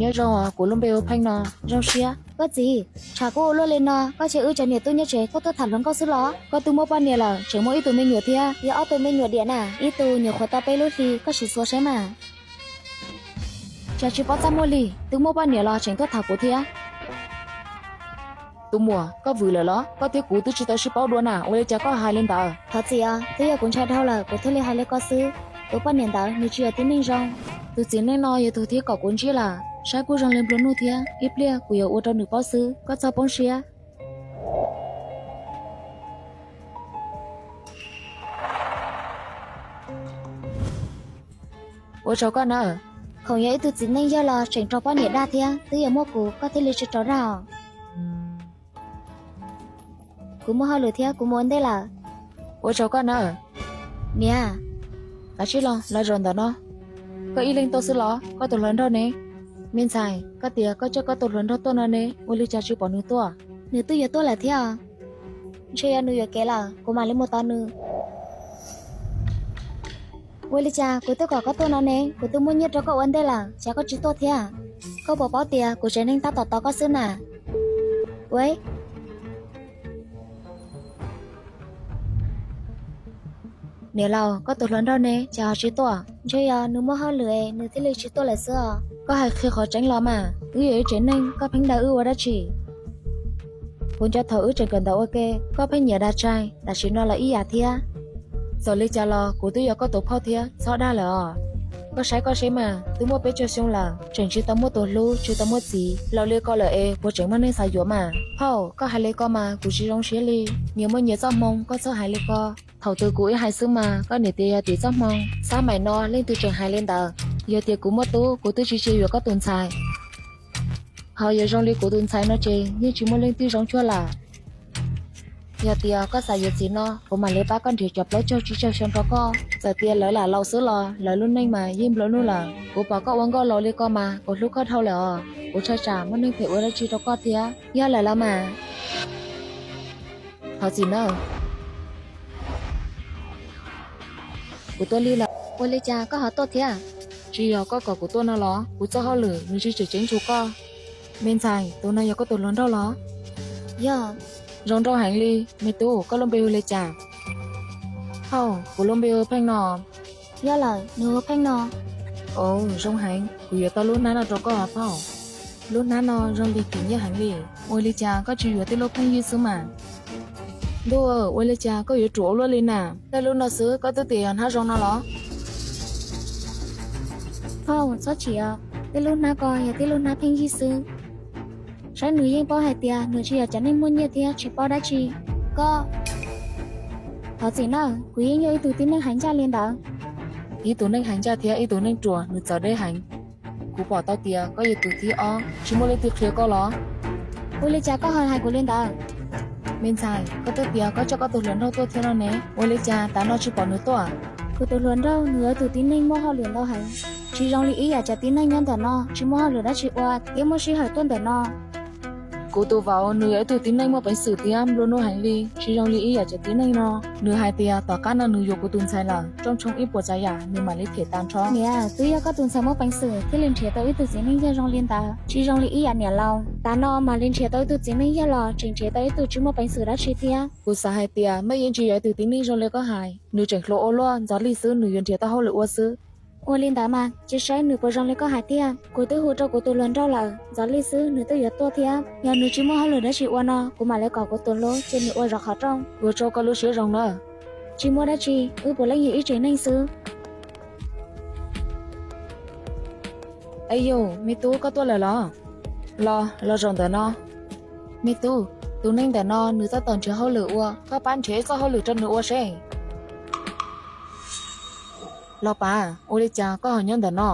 Nyob zoo, kuv lub npe hu Pheej no. Zoo siab. Koj txiv, tshav kub ua luaj li no, koj cia wb cov niam tub nyob tsev koj tuaj tham hluas nkauj xwb los? Koj twb muaj poj niam lawm, tseem muaj ib tug me nyuam thiab. Yog ob tug me nyuam diam na, ib tug nyuam qhuav tau peb lub hli, koj sim xyuas saib mas. Cas tsis paub txaj muag li, twb muaj poj niam los tseem tuaj tham kuv thiab. Tus muam, koj vwm lawm los? Koj thiab kuv twb tsis tau sib paub dua na, ua li cas koj hais li ntawd? Thov txim os, twb yog kuv ntshai dhau lawm kuv thiaj li hais li ko xwb. Tus poj niam ntawd nws tsis yog tib neeg zoo. Tus txiv neej no yog tus thiab kom kuv ntsib lawm, saib kuj zoo li nplua nuj thiab, ib pliag kuv yuav ua rau nws paub xwb, koj txhob poob siab. Ua tsaug koj na. Khoom yog ib tug txiv neej yawg los tseem raug poj niam dag thiab, twb yog muaj kuv koj thiaj li tsis raug dag os. Kuv muaj hauj lwm thiab, kuv mus ua ntej lawm. Ua tsaug koj na. Niam. Kav tsij los, los zaum ntawm no. Koj ib leeg tuaj xwb los? Koj tus hluas nraug ne? Me ntxhais, koj tias koj coj koj tus hluas nraug tuaj no ne, ua li cas tsis pom nws tuaj? Nws twb yuav tuaj lawm thiab. Ntshe yog nws yuam kev lawm, kuv mam li mus tos nws. Ua li cas kuv twb kom koj tuaj no ne, kuv twb muab nyiaj rau koj ua ntej lawm, cas koj tsis tuaj thiab? Koj puas paub tias kuv tsev neeg tab tom tos koj xwb na? Ua Niam laus, koj tus hluas nraug ne, cas ho tsis tuaj? Ntshe yog nws muaj hauj lwm es nws thiaj li tsis tuaj lawm xwb os. Koj hais qhia qhov tseeb los mas, wb yog ib tsev neej, koj pheej dag wb ua dab tsi? Puas nco thaum wb tseem kawm ntawv ua ke, koj pheej nyiam dag tshais, tam sim no los ib yam thiab. Txawm li cas los kuv twb yog koj tus phauj thiab, txhob dag lawm os. Koj saib koj seb mas, twb muaj peb caug xyoo lawm, tseem tsis tau muaj tus hlub, tsis tau muaj txiv, laus li ko lawm es puas tseem muaj neeg xav yuav mas? Phauj, koj hais li ko mas kuv tsis zoo siab li. Nyias muaj nyias txoj hmoo, koj txhob hais li ko. Thaum twg kuv ib hais xwb mas koj niam tias yog tim txoj hmoo, xab maim no leej twg tseem hais li ntawd. Yog tias kuv muaj tub, kuv twb tsis cia yuav koj tus ntxhais. Ho yog zoo li kuv tus ntxhais no ces yeej tsis muaj leej twg zoo tshuaj lawm. Yog tias koj xav yuav txiv no, kuv mam li pab koj nrhiav cov plaub caug tsib caug xyoo rau koj. Txawm tias lawv lam laus xwb los lawv lub neej mas yeej nplua nuj lawm. Kuv pom koj ua nkauj laus li ko mas kuv hlub koj dhau lawm os. Kuv ntshai tsam muaj neeg phem ua dab tsi rau koj thiab. Yog lawm los mas. Thov txim nawb. Kuv tuaj lig lawm. Ua li cas koj ho tuaj thiab? Tsis yog koj kom kuv tuaj no los? Kuv txoj hauj lwm nws tsis tseem ceeb nrug koj. Me ntxhais, tus no yog koj tus hluas nraug los? Yog. Zoo nraug heev li. Me tub, koj lub npe hu li cas? Hauj, kuv lub npe hu Pheej no. Yog lawm, nws hu Pheej no. Ov, zoo heev, kuv yuav tau lub hnab no rau koj os phauj. Lub hnab no zoo li kim nyiaj heev li. Ua li cas koj tsis yuav tej lub pheej yig xwb mas? Ntuj, ua li cas koj yuav ruam ua luaj li na? Tej lub no xwb koj twb tias yog hnab zoo no los? Phauj, txhob chim os, tej lub hnab ko yog tej lub hnab pheej yig xwb. Saib nws yeej paub hais tias nws tsis yog cov neeg muaj nyiaj thiab tsis paub dab tsi. Koj, thov txim nawb, kuv yeej yog ib tug tib neeg hais ncaj li ntawd. Ib tug neeg hais ncaj thiab ib tug neeg ruam nws txawv deb heev. Kuv pom tau tias koj yog tus thib ob, tsis muaj leej twg qhia koj los? Ua li cas koj ho hais kuv li ntawd? Me ntxhais, koj twb tias koj coj koj tus hluas nraug tuaj thiab no ne, ua li cas tav no tsis pom nws tuaj? Kuv tus hluas nraug nws yog tus tib neeg muaj hauj lwm ntau heev, tsis zoo li ib yam cov tib neeg nyob ntawm no tsis muaj hauj lwm dab tsi ua thiab muaj sij hawm tuaj ntawm no. Kuv tus vauv nws yog ib tug tib neeg muaj peev xwm thiab nplua nuj heev li, tsis zoo li ib yam cov tib neeg no. Nws hais tias tom qab no nws yuav kuv tus ntxhais lawm, rooj tshoob ib puas tsav yam nws mam li them tag nrho. Niam, twb yog koj tus ntxhais muaj peev xwm thiaj li nrhiav tau ib tug txiv neej yawg zoo li ntawd, tsis zoo li ib yam niam laus. Tav no mam li nrhiav tau ib tug txiv neej yawg los tseem nrhiav tau ib tug tsis muaj peev xwm dab tsi thiab. Kuv xav hais tias mej yeej tsis yog ib tug tib neej zoo li koj hais, nws tseem hluas ua luaj, ntxov lig xwb nws yuav nrhiav tau hauj lwm ua xwb. Ua li ntawd mas cia saib nws puas zoo li koj hais tiag. Kuv twb hu rau kuv tus hluas nraug lawm, ntxov lig xwb nws twb yuav tuaj thiab. Yog nws tsis muaj hauj lwm dab tsi ua no kuv mam li kom kuv tus hlub cia nws ua zov qhov rooj. Ua rau koj lub siab zoo na. Tsis muaj dab tsi, wb puav leej yog ib tsev neeg xwb. Ej yus, me tub koj tuaj lawm los? Los, los zaum ntawm no. Me tub, tus neeg ntawm no nws tab tom nrhiav hauj lwm ua, koj pab nrhiav ib txoj hauj lwm rau nws ua seb. Los pas, ua li cas koj ho nyob ntawm no?